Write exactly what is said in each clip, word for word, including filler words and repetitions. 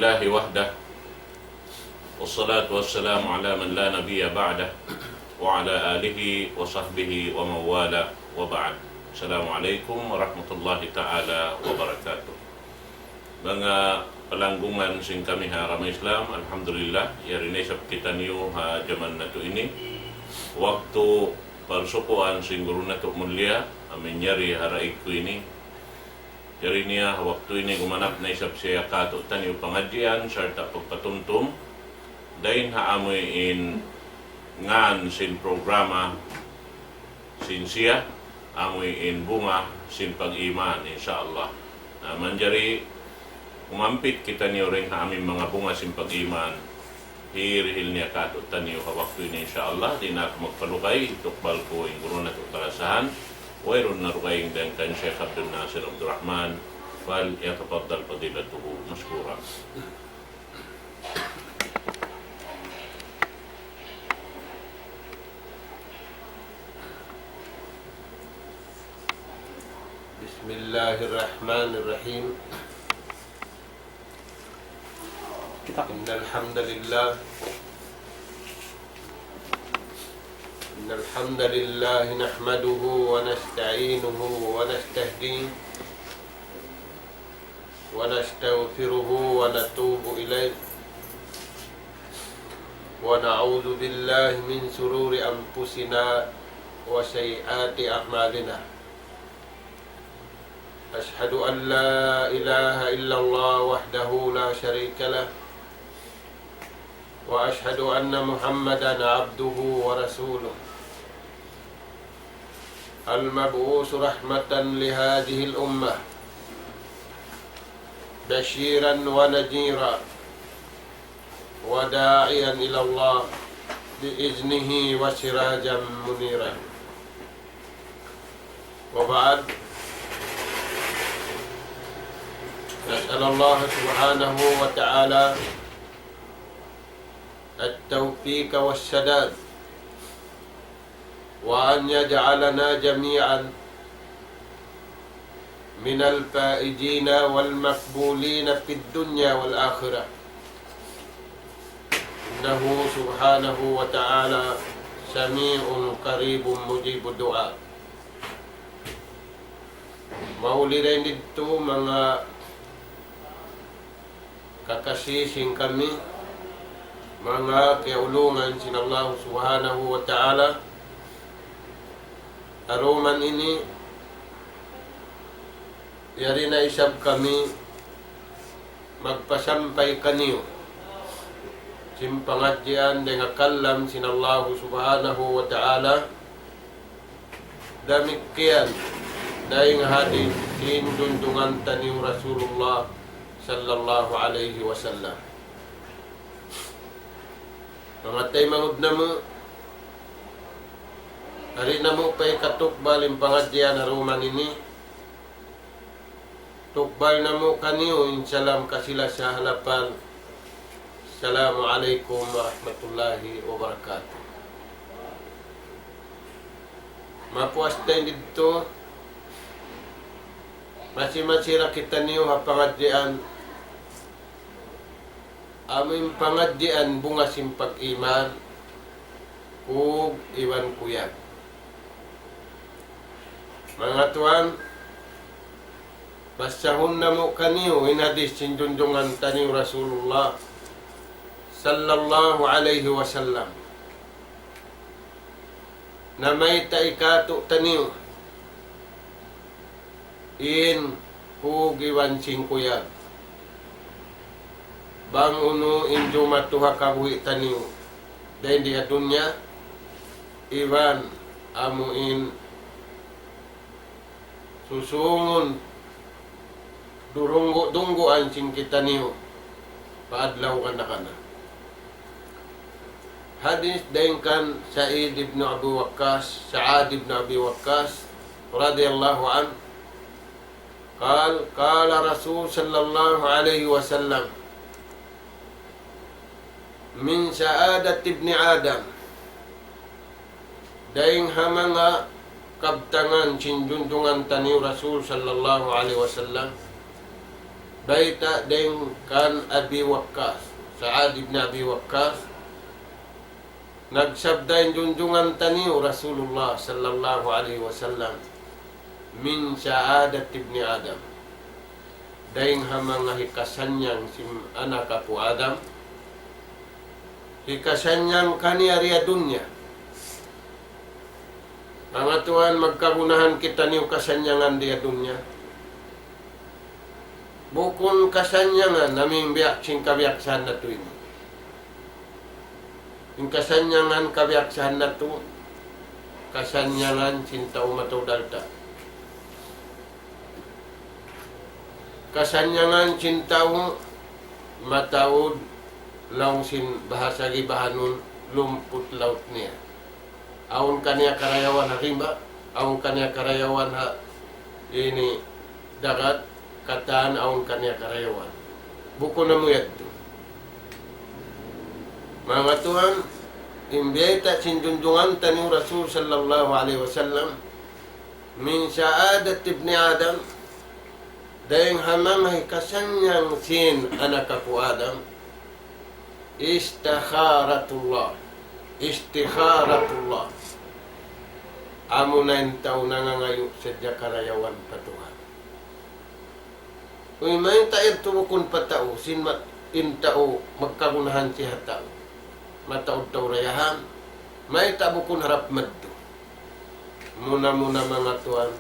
لله وحده، والصلاة والسلام على من لا نبي بعده، وعلى آله وصحبه ومن والاه، وبعد. السلام عليكم ورحمة الله تعالى وبركاته. Manga palanggungan sin kami ha agama Islam, alhamdulillah, yari na isab kitaniyu ha jaman natu' ini. Waktu parsukuan sin guru natu' mulia, amu in yari ha daig ku ini. Yari niya, ha waktu ini gumanap na isab siya kātu'niyu pangadjian sarta' pagpatumtum dayn ha amu in ngān sin programa sin siya, amu in Bunga sin Pag-iman, insya Allah. Na manjari umampit kitaniyu dayn ha amu in manga bunga sin pag-iman, hirihil niya kātu'niyu ha waktu ini, insya Allah. Di' na aku magpalugay, tukbal ku in guru natu' kalasahan, wayruun na dugaing dayn kan Sheikh Abdul Nasir Abdul Rahman, فليتفضل فضيلته مشكورا. بسم الله الرحمن الرحيم. إن الحمد لله، إن الحمد لله نحمده ونستعينه ونستهديه ونستغفره ونتوب إليه، ونعوذ بالله من شرور أنفسنا وسيئات أعمالنا. أشهد أن لا إله إلا الله وحده لا شريك له، وأشهد أن محمدا عبده ورسوله، المبعوث رحمة لهذه الأمة، بشيرا ونذيرا، وداعيا إلى الله بإذنه وسراجا منيرا. وبعد، نسأل الله سبحانه وتعالى التوفيق والسداد، وأن يجعلنا جميعا من الفائزين والمقبولين في الدنيا والآخرة، إنه سبحانه وتعالى سميع قريب مجيب الدعاء. Mahuli dayn didtu manga kakasi sin kami, manga kiyaulungan sin Allah Subhanahu wa Ta'ala. Ha duman ini, yari na isab kami magpasampay kaniyu sin pangadjian dayn ha kalam sin Allah Subhanahu wa Ta'ala. Damikkiyan dayn ha hadis sin junjungan taniyu Rasulullah sallallahu alayhi wasallam. Manga taymanghud namu', di' namu' pa hikatukbal in pangadjian ha duman ini. Tukbal namu' kaniyu in salam kasi-lasa ha lapal, Assalamu alaykum warahmatullahi wabarakatuh. Mapuas dayn didtu, masi-masi da kitaniyu ha pangadjian, amu in pangadjian bunga sin pag-iman, kug iban kuyag. Manga tuwan, basahun namu' kaniyu in hadis sin junjungan taniyu Rasulullah sallallahu alayhi wasallam. Namayta' kātu'niyu in kug iban sin kuyag. Bang unu in jumatu ha kabuhi' taniyu dayn di ha dunya, iban amu in susūngun dunggu'-dungguan sin kitaniyu pa adlaw kana-kana. Hadis dayn kan Sa'id ibn Abi Waqqas, Sa'ad ibn Abi Waqqas, radiyallahu anhu. قال، قال رسول صلى الله عليه وسلم، من سعادة ابن آدم، dayn ha manga kabtangan sin junjungan taniyu Rasul sallallahu alayhi wasallam, Bayta' dayn kan Abi Waqqas, Sa'ad ibn Abi Waqqas, nagsabda in junjungan taniyu Rasulullah sallallahu alayhi wasallam, من سعادة ابن آدم. Dayn ha manga hikasannyang sin anak apu' Adam, hikasannyang kaniya di ha dunya. Manga tuwan, magkagunahan kitaniyu kasannyangan di ha dunya. Bukun kasannyangan amu in biya' sin kabiyaksahan natu' ini. In kasannyangan kabiyaksahan natu', kasannyangan sin tau mataud alta'. Kasannyangan sin tau mataud, laung sin bahasa Gibahanun, lumput laut niya. Awn kaniya karayawan ha rimba, awn kaniya karayawan ha ini dagat, katan awn kaniya karayawan. Bukun amu yadtu. Manga tuwan, in biyayta' sin junjungan taniyu Rasul sallallahu alayhi wasallam, من سعادة ابن آدم, dayn ha manga hikasannyang sin anak apu' Adam, استخارة الله. استخارة الله. Amuna in tau nangangayu' sadja karayawan pa Tuhan. Uy, mayta' yadtu bukun pa tau, sin ma-, in tau magkagunahan siya ha tau. Mataud tau dayahan, mayta' bukun harap madtu. Muna-muna manga tuwan,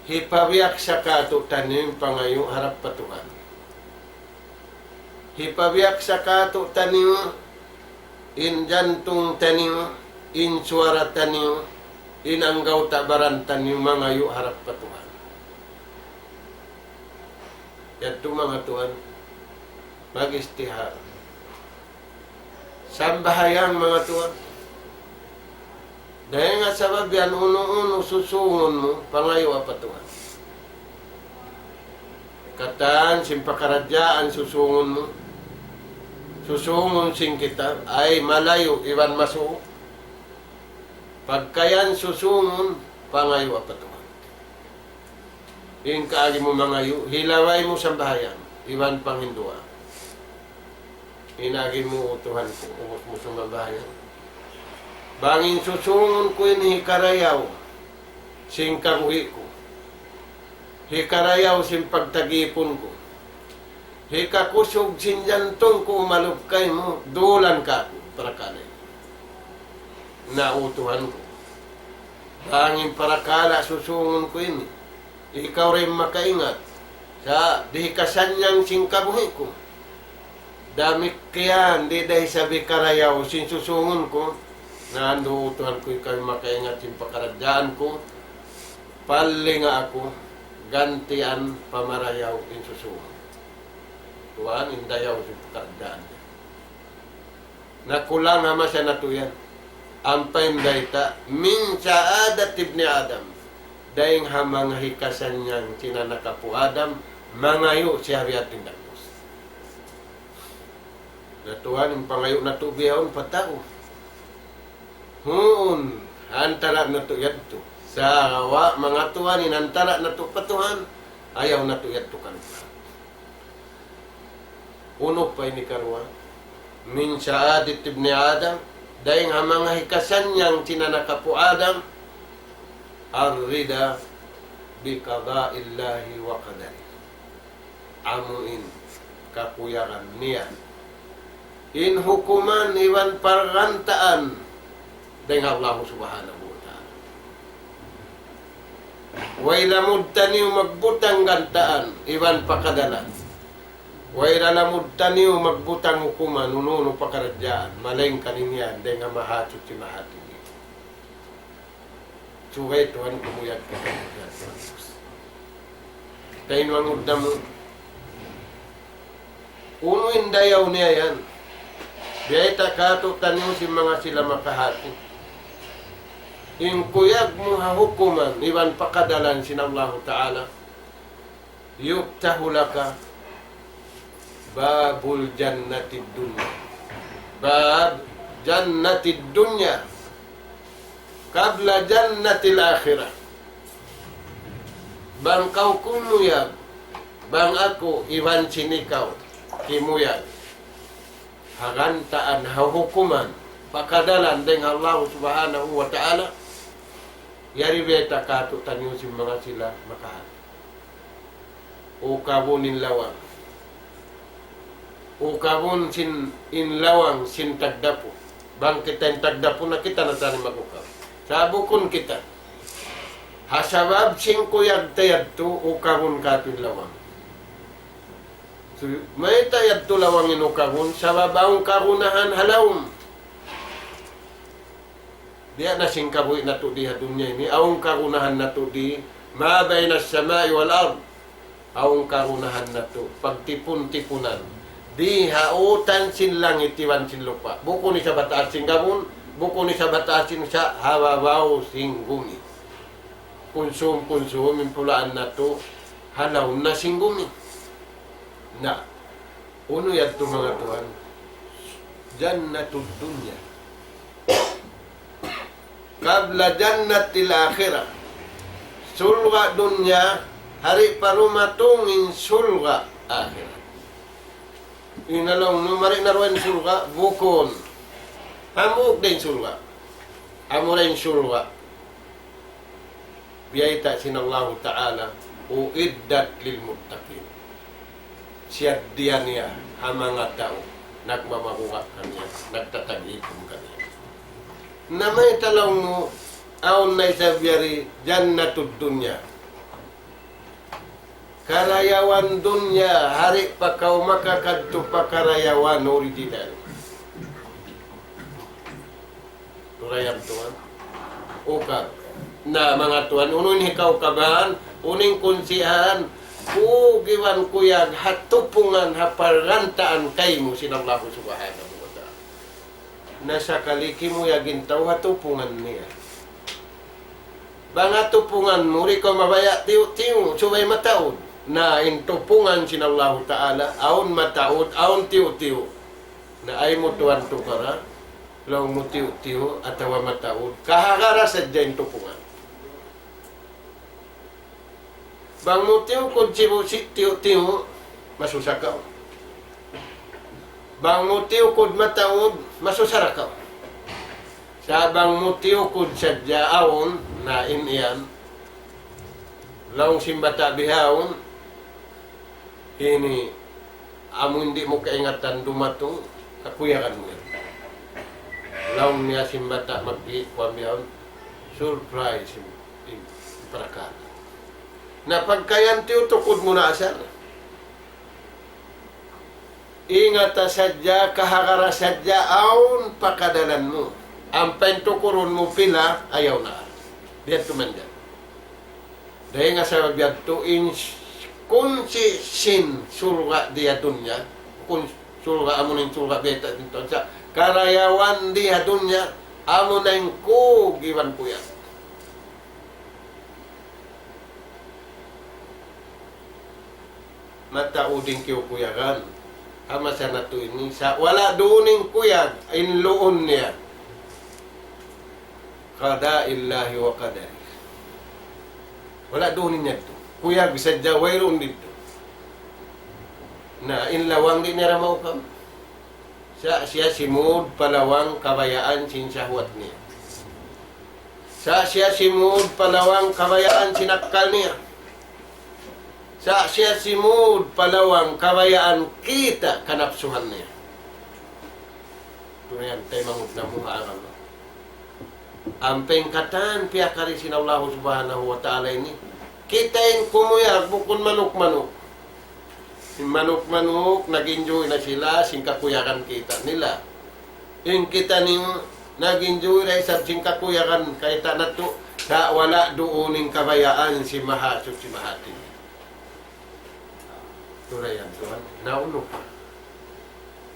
hipabiyaksa kātu'niyu in pangayu' harap pa Tuhan. Hipabiyaksa kātu'niyu in jantung taniyu, in suwara taniyu, in anggawta' baran taniyu mangayu' harap pa Tuhan. Yadtu manga tuwan, mag-istihara. Sambahayang manga tuwan. Dayn ha sabab yan unu-unu susungun mu, pangayu' pa Tuhan. Katan sin pakaradjaan susungun mu. Susungun sin kita, ay malayu' iban masuuk. Pagka yan susungun, pangayu' pa Tuhan. In kaagi mu mangayu', hilaway mu sambahayang, iban panghinduwaa. In agi mu, "O Tuhan ku, ubus mu sumambahayang. Bang in susungun ku ini hikarayaw sin kabuhi' ku, hikarayaw sin pagtag-ipun ku, hikakusug sin jantung ku umalup kaymu, dulan kāku' parakala ini. Na, O Tuhan ku, bang in parakala' susungun ku ini, ikaw da in makaingat. Sa' di' hikasannyang sin kabuhi' ku. Damikkiyan, di' da isab hikarayaw sin susungun ku. Na andu', O Tuhan ku, ikaw in makaingat sin pakaradjaan ku. Palinga aku, gantian pa marayaw in susungun." Tuwan, in dayaw sin pakaradjaan niya. Nakulang ha masa natu' yan. Ampa in bayta', من سعادة ابن آدم. Dayn ha manga hikasannyang sin anak apu' Adam, mangayu' siya biya' ha dagbus. Na tuwan, in pangayu' natu' bihaun pa tau. Huun, antara' natu' yadtu. Sa' wa manga tuwan in antara' natu' pa Tuhan, ayaw natu' yadtu kalupahan. Unu pa ini karuwa? من سعادة ابن آدم, dayn ha manga hikasannyang sin anak apu' Adam, الرضا بقضاء الله وقدره. Amu in kakuyagan niya in hukuman iban pargantaan dayn ha Allah Subhanahu wa Ta'ala. Way lamud taniyu magbutang gantaan iban pakadalan. Way da lamud taniyu magbutang hukuman, unu-unu pakaradjaan, malaingkan in yan dayn ha Mahasuchi Mahatinggi. Subay Tuhan kumuyag kita. Taymangud namu'. Unu in dayaw niya yan? Biyayta' kātu'niyu sin manga sila makahati. In kuyag mu ha hukuman iban pakadalan sin Allahu Ta'ala, يفتح لك باب الجنة الدنيا. باب جنة الدنيا قبل جنة الآخرة. Bang kaw kumuyag Bang aku iban sin ikaw kimuyag ha gantaan, ha hukuman, pakadalan dayn ha Allah Subhanahu wa Ta'ala, yari biyayta' kātu'niyu sin manga sila makahati. Ukabun in lawang. Ukabun sin in lawang sin tagdapu. Bang kita in tagdapu na kita na tani mag-ukab. Sa' bukun kita. Ha sabab sin kuyag ta yadtu, ukabun kātu' in lawang. So, mayta' yadtu lawang in ukabun, sabab awn kagunahan ha lawm. Biya' na sin kabuhi' natu' di ha dunya ini, awn kagunahan natu' di, ما بين السماء والأرض. Awn kagunahan natu', pagtipun-tipunan. Di ha utan sin langit iban sin lupa'. Bukun isab ha taas sin gabun, bukun isab ha taas sin sa' ha babaw sin gumi. Kunsum-kunsum in pulaan natu', ha lawm na sin gumi. Na, unu yadtu manga tuwan? جنة الدنيا قبل جنة الآخرة. Surga' dunya, hari pa dumatung in surga' akhirat. In laung mu, mari na duun in surga', bukun. Hambuuk da in surga'. Amura in surga'. Biyayta' sin Allahu Ta'ala, أعدت للمتقين. Siyaddiya niya ha manga tau nagmamabuga' kaniya, nagtatag-ipun kaniya. Na mayta' laung mu, awn na isab yari جنة الدنيا. Karayawan dunya, hari pa kaw makakadtu pa karayawan original. Turayan tuwan. Ukab. Na, manga tuwan, unu in hikaukaban, unu in kunsihan, kug iban kuyag ha tupungan, ha pargantaan kaymu sin Allahu Subhanahu wa Ta'ala. Na sakali kimuyag in tau ha tupungan niya. Bang ha tupungan mu, di' kaw mabaya' tiyu'-tiyu', subay mataud. Na in tupungan sin Allahu Ta'ala, awn mataud, awn tiyu'-tiyu'. Na ayaw mu tuwan tukara, laung mu tiyu'-tiyu' atawa mataud. Kahagara sadja in tupungan. Bang mu tiyukud sibu' si tiyu'-tiyu', masusa kaw. Bang mu tiyukud mataud, masusa da kaw. Sa' bang mu tiyukud sadja awn, na in yan, laung sin bata' bihaun, ini, amu in di' mu kaingatan dumatung, kakuyagan mu yan. Laung niya sin bata' magdi', kuwan bihaun, surprise in, in parakala'. Na pagka yan tiyutukud mu na asal. Ingata sadja, kahagara sadja, awn pakadalan mu. Ampa in tukurun mu pila, ayaw na. Biya' tu man yan. Dayn ha sabab yadtu in kunsi sin surga' di ha dunya, kun surga' amu in surga' biyayta' sin tau sa karayawan di ha dunya, amu na in kug iban kuyag. Mataud in kiyukuyagan. Ha masa natu' ini, sa' wala' duun in kuyag, in luun niya. قضاء الله وقدره. Wala' duun in yadtu. Kuyag sadja wayruun didtu. Na, in lawang di' niya ra maukab. Sa' siya simud pa lawang kabayaan sin sahwat niya. Sa' siya simud pa lawang kabayaan sin akkal niya. Sa' siya simud pa lawang kabayaan kita' kanapsuhan niya. Turiyan taymanghud namu' ha agama. Ampa in katan piyakari sin Allahu Subhanahu wa Ta'ala ini, kita in kumuyag bukun manuk-manuk. In manuk-manuk, nag-enjoy na sila sin kakuyagan kita' nila. In kitaniyu, nag-enjoy da isab sin kakuyagan kita' natu', sa' wala' duun in kabayaan sin Mahasuchi Mahatinggi. Turiyan tuwan, naunu pa.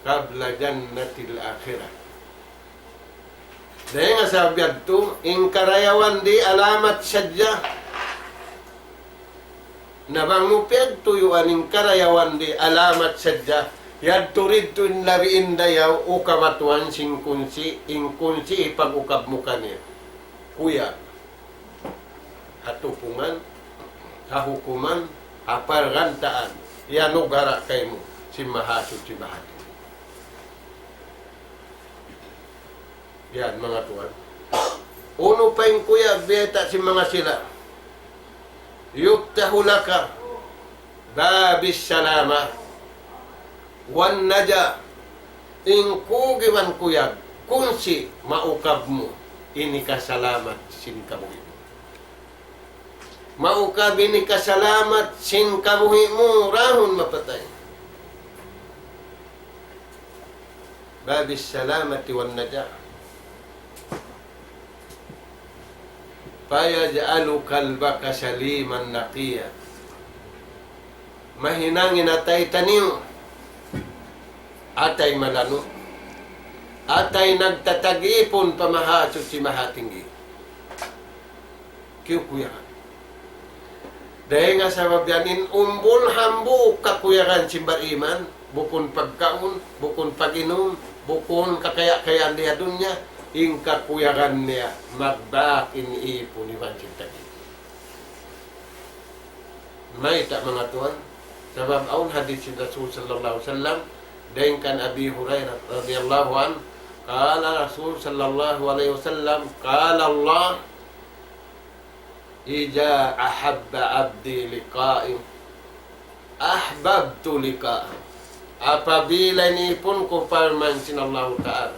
قبل جنة الآخرة. Dayn ha sabab yadtu, in karayawan di alamat sadja. Na bang mu piyagtuyuan in karayawan di alamat sadja, yadtu didtu in labi in dayaw, ukab tuwan sin kunsi, in kunsi hipag-ukab mu kaniya. Kuyag. Ha tupungan, ha hukuman, ha pargantaan. iyanugara' kaymu sin Mahasuchi Mahatinggi. Yan, manga tuwan. Unu pa in kuyag biyayta' sin manga sila. يفتح لك باب السلامة والنجاة. In kug iban kuyag, kunsi' maukab mu in hikasalamat sin kabuhi' mu. Maukab in hikasalamat sin kabuhi' mu, rahun mapatay. باب السلامة والنجاة. فيجعل قلبك سليما نقيا. Mahinang in atay taniyu, atay malanu', atay nagtatag-ipun pa Mahasuchi Mahatinggi. Kiyukuyagan. Dayn ha sabab yan in umbul hambuuk kakuyagan sin bariman, bukun pagkaun, bukun pag-inum, bukun kakaya-kayaan di ha dunya, in kakuyagan niya magbak in ipun iban sin tag-ipun. Mayta', manga tuwan? Sabab awn hadith sin Rasul sallallahu alayhi wasallam, dayn kan Abi Hurairah radiyallahu anhu, قال رسول صلى الله عليه وسلم، قال الله، إذا أحب عبدي لقائي أحببت لقاءه. Apabila in ipun ku, parman sin Allahu Ta'ala,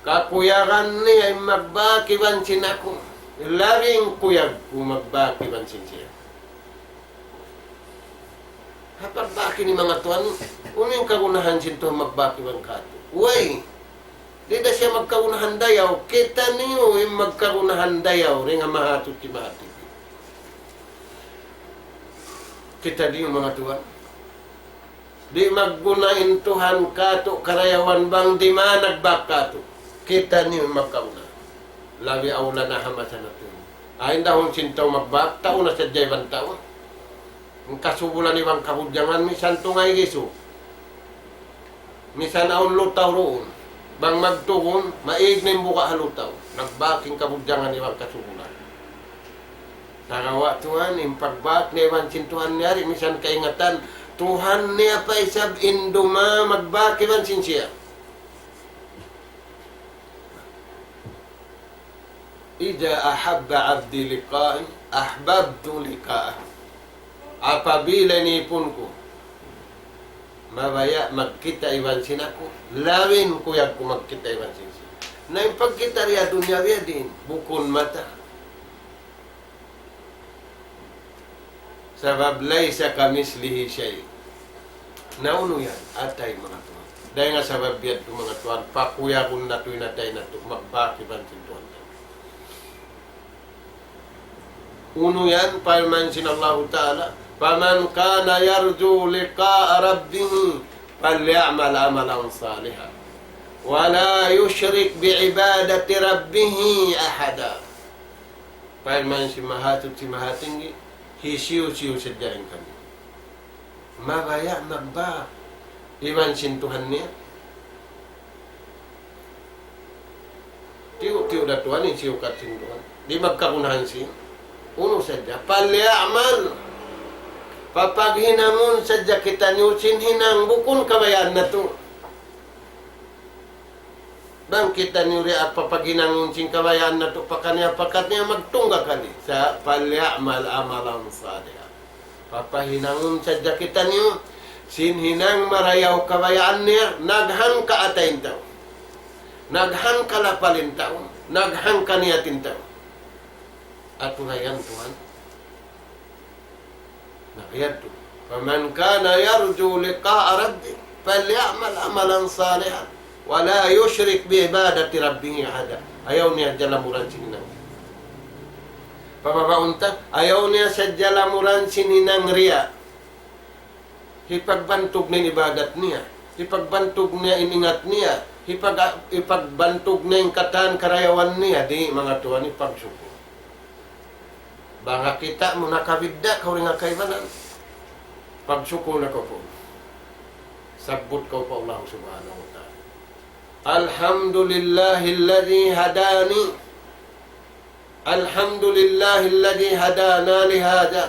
kakuyagan niya in magbak iban sin aku, labi in kuyag ku magbak iban sin siya. Ha pagbak ini, manga tuwan, unu in kagunahan sin Tuhan magbak iban katu'? Way. Di' da siya magkagunahan dayaw, kitaniyu in magkagunahan dayaw, dayn ha Mahasuchi Mahatinggi. Kitaniyu, manga tuwan. Di' magguna in Tuhan katu' karayawan bang di' man nagbak katu'. Kitaniyu in magkagunahan. Labi awla na ha masa natu'. Ay, in dahun sin tau magbak, tau na sadja iban tau. In kasubulan iban kabudjangan, misan tungay gisu. Misan awn lutaw duun. Bang magtugun, maig na in buga' ha lutaw. Nagbak in kabudjangan iban kasubulan. Sagawa' tuwan, in pagbak niya iban sin Tuhan niya di' misan kaingatan. Tuhan niya pa isab in duma magbak iban sin siya. إذا أحب عبدي لقائي أحببت لقاءه. Apabila in ipun ku mabaya' magkita' iban sin aku, labi in kuyag ku magkita' iban sin siya. Na in pagkita' di ha dunya biya' diin, bukun mata. Sabab ليس كمثله شيء. Na unu yan? Atay, manga tuwan. Dayn ha sabab yadtu, manga tuwan, pakuyagun natu' in atay natu', magbak iban sin Tuhan. Unu yan? Parman sin Allahu Ta'ala, فمن كان يرجو لقاء ربه فليعمل عملا صالحا ولا يشرك بعبادة ربه أحدا. Parman sin Mahasuchi Mahatinggi, hisiyu-siyu sadja dayn kaniyu mabaya' magbak iban sin Tuhan niya. Tiyu'-tiyu' da tuwan in siyukat sin Tuhan. Di' magkagunahan sin unu sadja. فليعمل. Papaghinangun sadja kitaniyu sin hinang bukun kabayaan natu'. Bang kitaniyu di' papaghinangun sin kabayaan natu' pakaniya-pakaniya, magtungga kali. Sa' فليعمل عملا صالحا. Papahinangun sadja kitaniyu sin hinang marayaw kabayaan niya, naghangka atay in tau, naghangka lapal in tau, naghangka niyat in tau. Aturan yan, tuwan. Na, yadtu. فمن كان يرجو لقاء ربه فليعمل عملا صالحا ولا يشرك بعبادة ربه أحدا. Ayaw niya jalamuran sin hinang. Pababaun ta, ayaw niya sadja lamuran sin hinang riya'. Hipagbantug niya in ibadat niya. Hipagbantug niya in ingat niya. Hipag-, hipagbantug niya in katan karayawan niya. Di', manga tuwan, hipagsukul. Bang ha kita' mu nakabidda' kaw dayn ha kaibanan, pagsukul na kaw pa. Sabbut kaw pa Allah Subhanahu wa Ta'ala. الحمد لله الذي هداني. الحمد لله الذي هدانا لهذا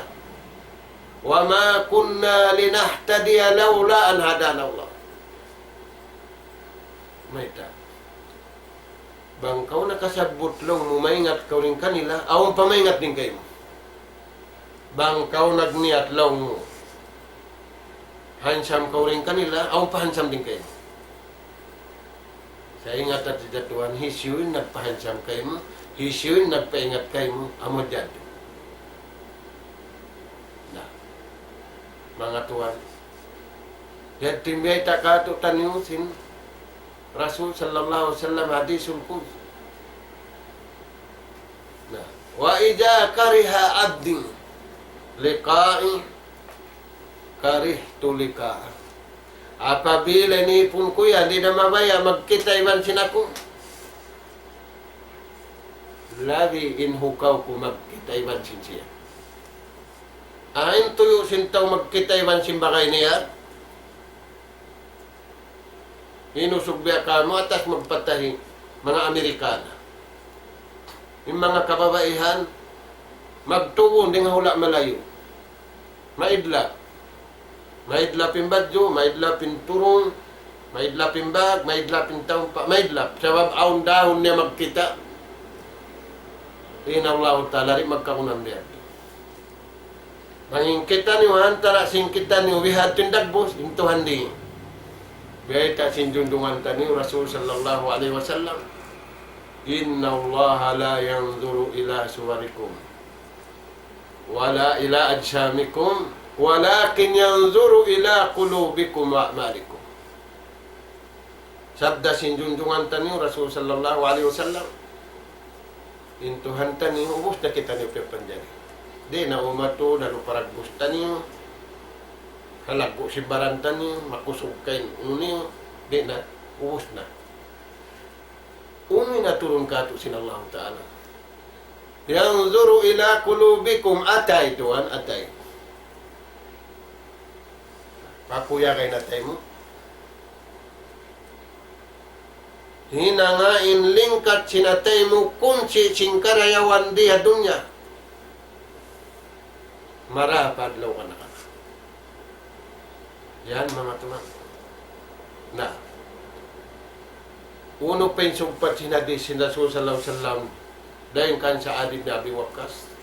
وما كنا لنهتدي لولا أن هدانا الله. Mayta'? Bang kaw nakasabbut laung mu maingat kaw dayn kanila, awn pa maingat dayn kaymu. Bang kaw nagniyat laung mu handsome kaw dayn kanila, awn pa handsome dayn kaymu. Sa' ingat ta, Tuhan, hisiyu in nagpahandsome kaymu, hisiyu in nagpaingat kaymu, amu jadu. Na, manga tuwan, yadtu in biyayta' kātu'niyu sin Rasul sallallahu alayhi wasallam, hadisul qudsi. Na, وإذا كره عبدي لقائي كرهت لقاءه. Apabila in ipun ku yan di' na mabaya' magkita' iban sin aku, labi in hukaw ku magkita' iban sin siya. Ain tuyu' sin tau magkita' iban sin bagay niya. In usug biya' kamu atas magpatahi manga Amerikana. In manga kababaihan, magtugun dayn ha hula' malayu'. Maidlap. Maidlap in badju', maidlap in turung, maidlap in bag, maidlap in taumpa', maidlap. Sabab awn dahun niya magkita'. In Allahu Ta'ala di' magkakunan biya' yadtu. Bang in kitaniyu, ha antara' sin kitaniyu, bihadtu in dagbus, in Tuhan di'. Biyayta' sin junjungan taniyu, Rasul sallallahu alayhi wasallam, إن الله لا ينظر إلى صوركم ولا إلى أجسامكم ولكن ينظر إلى قلوبكم وأعمالكم. Sabda sin junjungan taniyu, Rasul sallallahu alayhi wasallam, in Tuhan taniyu, ubus na kitaniyu piyapanjari. Di' na umatu, lalu paragbus taniyu, halaggu' sin baran taniyu, makusug kain unu niyu, di' na, ubus na. Unu in aturun kātu' sin Allahu Ta'ala? ينظر إلى قلوبكم, atay, Tuhan, atay. Pakuyagay in atay mu. Hinanga in lingkat sin atay mu kunsi' sin karayawan di ha dunya. Mara pa adlaw kanakan. Yan, manga tuwan. Na, unu pa in sugpat sin hadith sin Rasul sallallahu alayhi wasallam, dayn kan Sa'ad ibn Abi Waqqas.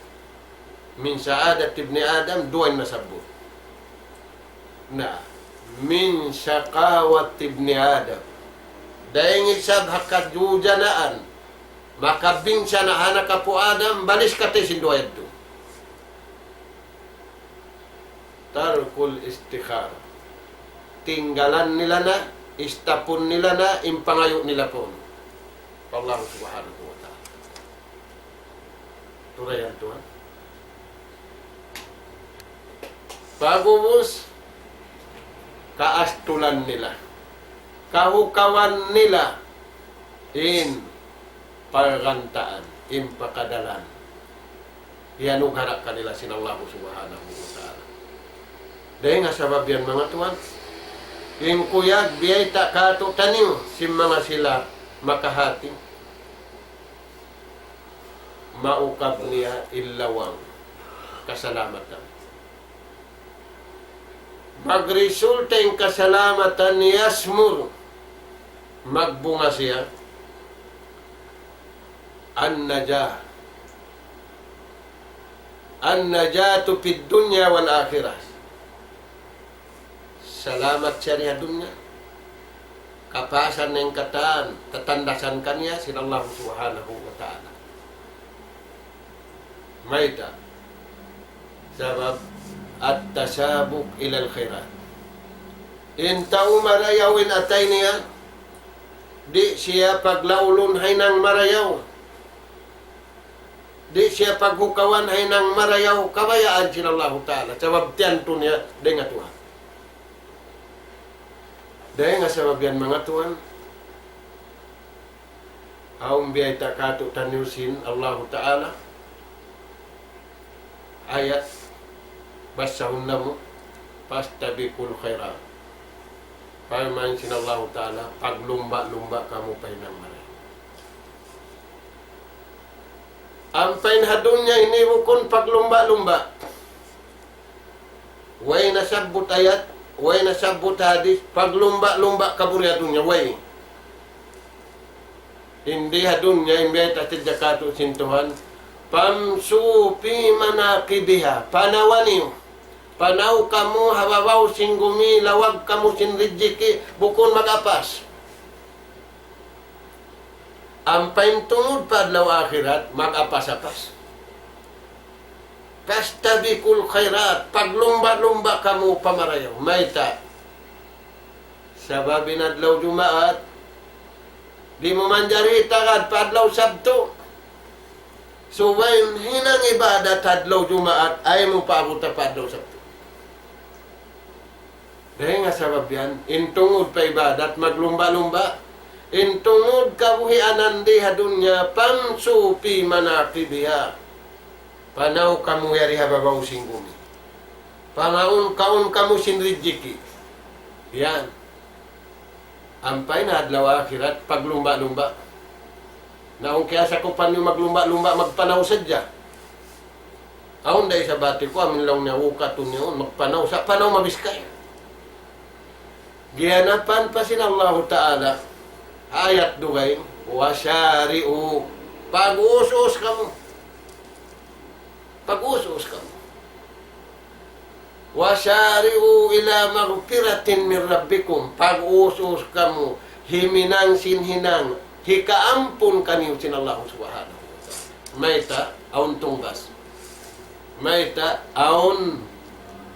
من سعادة ابن آدم, duwa in nasabbut. Na, من شقاوة ابن آدم. Dayn isab ha kajujanaan, makabinsana' ha anak apu' Adam, balis kati sin duwa yadtu. ترك الاستخارة. Tinggalan nila na, istapun nila na, in pangayu' nila pa unu? Pa Allah Subhanahu wa Ta'ala. Turayan tuwan. Pag'ubus, kaastulan nila, kahukawan nila, in paggantaan, in pakadalan. Iyanugara' kanila sin Allahu Subhanahu wa Ta'ala. Dayn ha sabab yan, manga tuwan, in kuyag biyayta' kātu'niyu sin manga sila makahati, maukab niya in lawang kasalamatan. Magrisulta in kasalamatan, يثمر, magbunga siya, النجاة، النجاة في الدنيا والآخرة. Salamat siya di ha dunya. Kapasan na in katan, tatandasan kaniya sin Allah Subhanahu wa Ta'ala. Mayta'? Sabab التسابق إلى الخيرات. In tau marayaw in atay niya, di' siya paglaulun ha hinang marayaw. Di' siya paghukawan ha hinang marayaw, kabayaan sin Allahu Ta'ala. Sabab tiyantu niya dayn ha Tuhan. Dayn ha sabab yan, manga tuwan, awn biyayta' kātu'niyu sin Allahu Ta'ala. Ayat, basahun namu', فاستبقوا الخيرات. Parman sin Allahu Ta'ala, paglumba'-lumba' kamu pa hinang marayaw. Ampa in ha dunya ini bukun paglumba'-lumba'. Way nasabbut ayat, way nasabbut hadis, paglumba'-lumba' kamu di ha dunya, way. Di ha dunya, in bayta' sadja katu' sin Tuhan, فامشوا في مناكبها, panawa niyu. Panaw kamu ha babaw sin gumi, lawag kamu sin rijiki', bukun mag-apas. Ampa in tungud pa adlaw akhirat, mag-apas-apas. فاستبقوا الخيرات, paglumba'-lumba' kamu pa marayaw. Mayta'? Sabab in adlaw Jumaat, di' mu manjari tagad pa adlaw Sabtu. Subay in hinang ibadat adlaw Jumaat, ayaw mu paabuta pa adlaw Sabtu. Dayn ha sabab yan, in tungud pa ibadat, maglumba'-lumba'. In tungud kabuhianan di ha dunya, فامشوا في مناكبها. Panaw kamu yari ha babaw sin gumi. Pangaun-kaun kamu sin rijiki'. Yan. Ampa in adlaw akhirat, paglumba'-lumba'. Na awn kiyasakupan niyu maglumba'-lumba', magpanaw sadja. Awn da isab bati ku, amin laung niya, ukatun niya, magpanaw, sa' panaw mabiskay. Giyanapan pa sin Allahu Ta'ala, ayat dugaing, وسارعوا, pag-us-us kamu. Pag-us-us kamu. وسارعوا إلى مغفرة من ربكم. Pag-us-us kamu, himinang sin hinang, hikaampun kaniyu sin Allah Subhanahu wa Ta'ala. Mayta', awn tungbas. Mayta', awn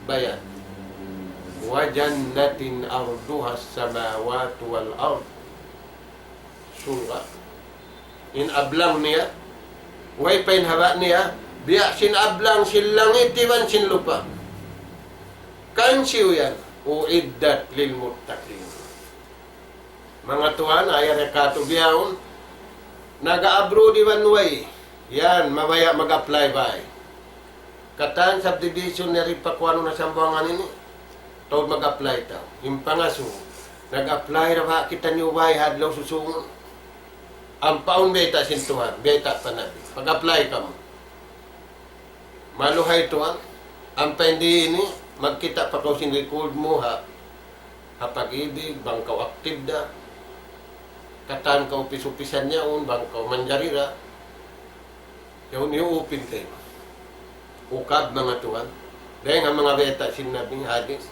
bayad. وجنة عرضها السماوات والأرض. Surga'. In ablang niya, way pa in haba' niya, biya' sin ablang sin langit iban sin lupa'. Kan siyu yan, أعدت للمتقين. Manga tuwan, ayaw na katu' bihaun, naga-abroad iban way. Yan, mabaya' mag-apply bay. Katan subdivision yari pa kuwan na Sambuwangan ini. Taud mag-apply tau. In pangasubu, nag-apply ra ba kitaniyu bay ha adlaw susungun? Ampa awn bayta' sin Tuhan, bayta' pa Nabi. Mag-apply kamu. Maluhay tuwan. Ampa in di ini, magkita' pa kaw sin record mu ha, ha Pag-ibig, bang kaw active da. Katan kaw upis-upisan yaun, bang kaw manjari ra. Yaun, i-open kaymu. Ukab, manga tuwan. Dayn ha manga bayta' sin Nabi, hadis.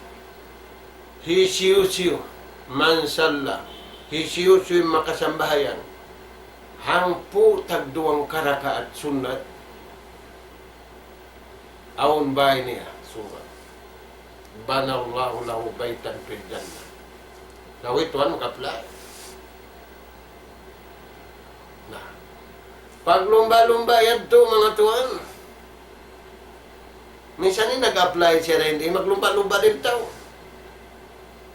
Hisiyu-siyu, من صلى, hisiyu-siyu makasambahayang hangpu' tagduwang karakaat sunnat, awn bay niya surga'. بنى الله له بيتا في الجنة. Lawi tuwan mag-apply. Na. Paglumba'-lumba' yadtu, manga tuwan. Minsan in nag-apply siya dayn di, maglumba'-lumba' da in tau.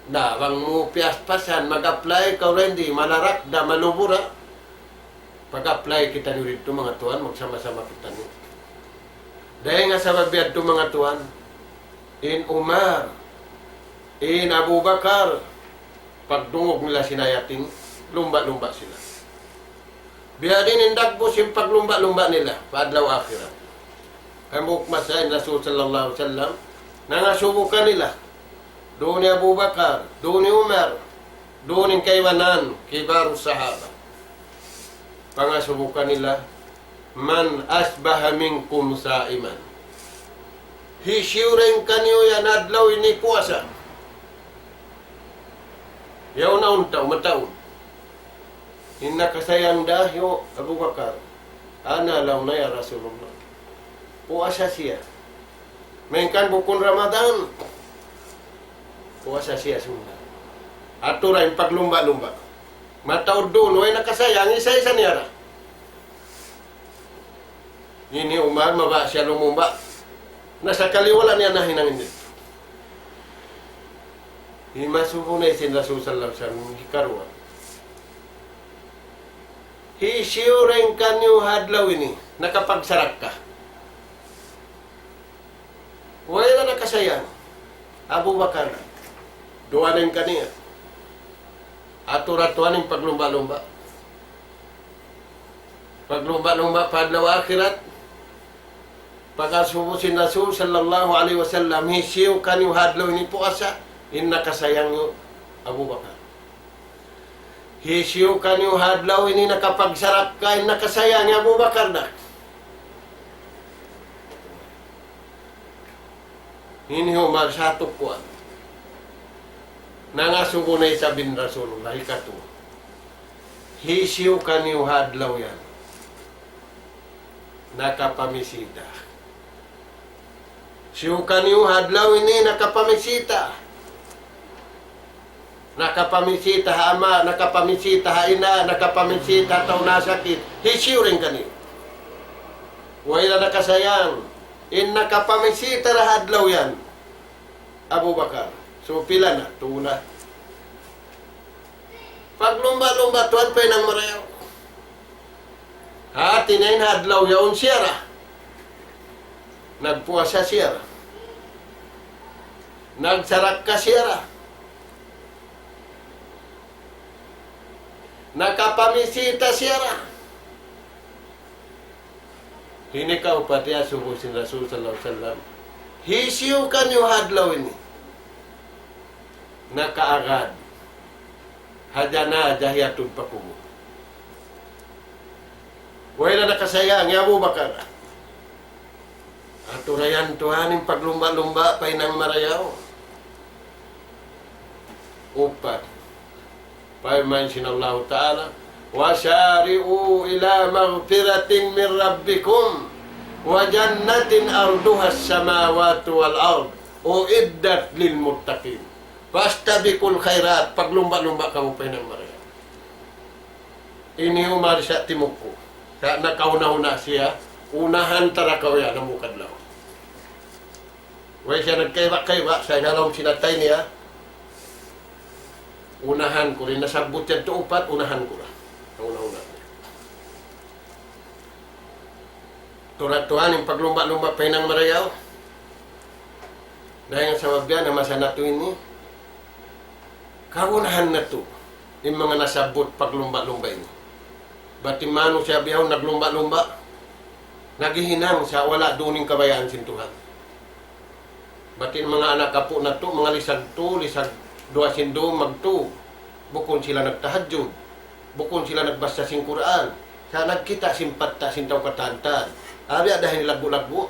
Na, bang mu piyaspasan, mag-apply kaw dayn di, malarak da, malubura. Pag-apply kitaniyu didtu, manga tuwan, magsama-sama kitaniyu. Dayn ha sabab yadtu, manga tuwan, in Umar, in Abu Bakar, pagdungug nila sin ayat ini, lumba'-lumba' sila. Biya' diin in dagbus sin paglumba'-lumba' nila pa adlaw akhirat. Hambuuk masa in Rasul sallallahu alayhi wasallam, nangasubu kanila. Duun hi Abu Bakar, duun hi Umar, duun in kaibanan, kibaru sahaba. Pangasubu kanila, من أصبح منكم صائما. Hisiyu dayn kaniyu yan adlaw ini puasa? Yaun na unta', mataud. In nakasayang da, hi Abu Bakar. Ana, laung niya, ya Rasulullah. Puasa siya. Malayngkan bukun Ramadan. Puasa siya sunnat. Aturan in paglumba'-lumba'. Mataud duun, way nakasayang, isa-isa niya ra. Ini Umar, mabaya' siya lumumba'. Na sakali wala' niya nahinang ini. Himasubu na sin Rasul sallallahu alayhi wasallam, hikaruwa. Hisiyu dayn kaniyu ha adlaw ini, nakapagsarakka? Way da nakasayang. Abu Bakar. Duwa dayn kaniya. Atur-aturan in paglumba'-lumba'. Paglumba'-lumba' pa adlaw akhirat. Pagkasubu sin Rasul sallallahu alayhi wasallam, hisiyu kaniyu ha adlaw ini puasa, in nakasayang niyu Abu Bakar. Hisiyu kaniyu ha adlaw ini nakapagsarakka, in nakasayang niyu Abu Bakar da. Ini Umar sa tukuan. Nangasubu na isab in Rasulullah, ikatu. Hisiyu kaniyu ha adlaw yan nakapamisita. Hisiyu kaniyu ha adlaw ini nakapamisita. Nakapamisita ha ama', nakapamisita ha ina', nakapamisita ha tau nasakit. Hisiyu dayn kaniyu. Way da nakasayang. In nakapamisita da ha adlaw yan, Abu Bakar. So, pila na? Tū na. Paglumba-lumba tuwan pa in marayaw. Hati niya in ha adlaw yaun siya ra. Nagpuasa siya ra. Nagsarakka siya ra. Nakapamisita siya ra. Ini kaupat, iyasubu sin Rasul sallallahu alayhi wasallam. Hisiyu kaniyu ha adlaw ini nakaagad ha janaza hiyatud pa kubul. Way da nakasayang hi Abu Bakar. Aturayan tuwan in paglumba-lumba pa in marayaw. Upat. Parman sin Allahu Ta'ala, وسارعوا إلى مغفرة من ربكم وجنة عرضها السماوات والأرض أعدت للمتقين فاستبقوا الخيرات. Paglumba-lumba kamu pa in marayaw. Ini Umar sa timukku. Sa nakahuna-huna siya, unahan ta da kaw yan, hambuuk adlaw. Way siya nagkaiba-kaiba, sa' in ha lawm sin atay niya, unahan ku da in nasabbut yadtu upat, unahan ku da. Huna-huna. Tuud tuwan in paglumba-lumba pa in marayaw. Dayn ha sabab yan, ha masa natu' ini, kagunahan natu' in manga nasabbut paglumba-lumba ini. Bat in manusiya' bihaun naglumba-lumba, naghihinang sa' wala' duun in kabayaan sin Tuhan. Bat in manga anak apu' natu', manga lisag tū, lisag duwa sin dum magtūg. Bukun sila nagtahajjud. Bukun sila nagbassa sin Qur'an. Sa' nagkita' sin patta' sin tau katan-katan. Biya' da ini laggu'-laggu'.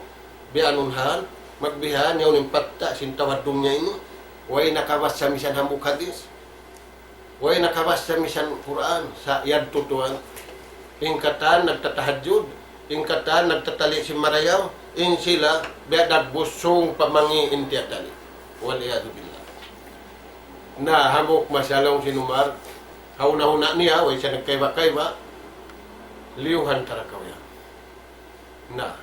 Biya' anun hal, magbihan, yaun in patta' sin tau ha dunya ini. Way nakabassa misan hambuuk hadis. Way nakabassa misan Qur'an, sa' yadtu tuwan. In katan nagtatahajjud, in katan nagtatali' sin marayaw, in sila biya' dagbus sung pa mangi' in tiyatali'. والعياذ بالله. Na, hambuuk masa laung sin Umar, ha huna-huna niya, way siya nagkaiba-kaiba, liyuhan ta da kaw yan. Na,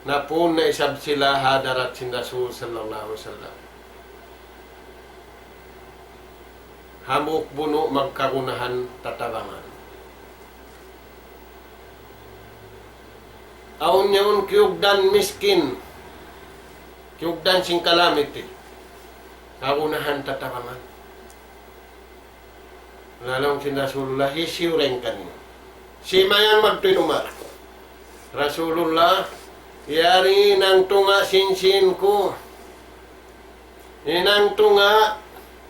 napun na isab sila ha hadarat sin Rasul sallallahu alayhi wasallam. Hambuuk bunu' magkagunahan tatabangan. Awn yaun kiyugdan miskin, kiyugdan sin kalamity, kagunahan tatabangan. Na laung sin Rasulullah, hisiyu dayn kaniyu? Simayang magtuy in Umar. Rasulullah, yari in hangtunga' sin sīn ku. In hangtunga',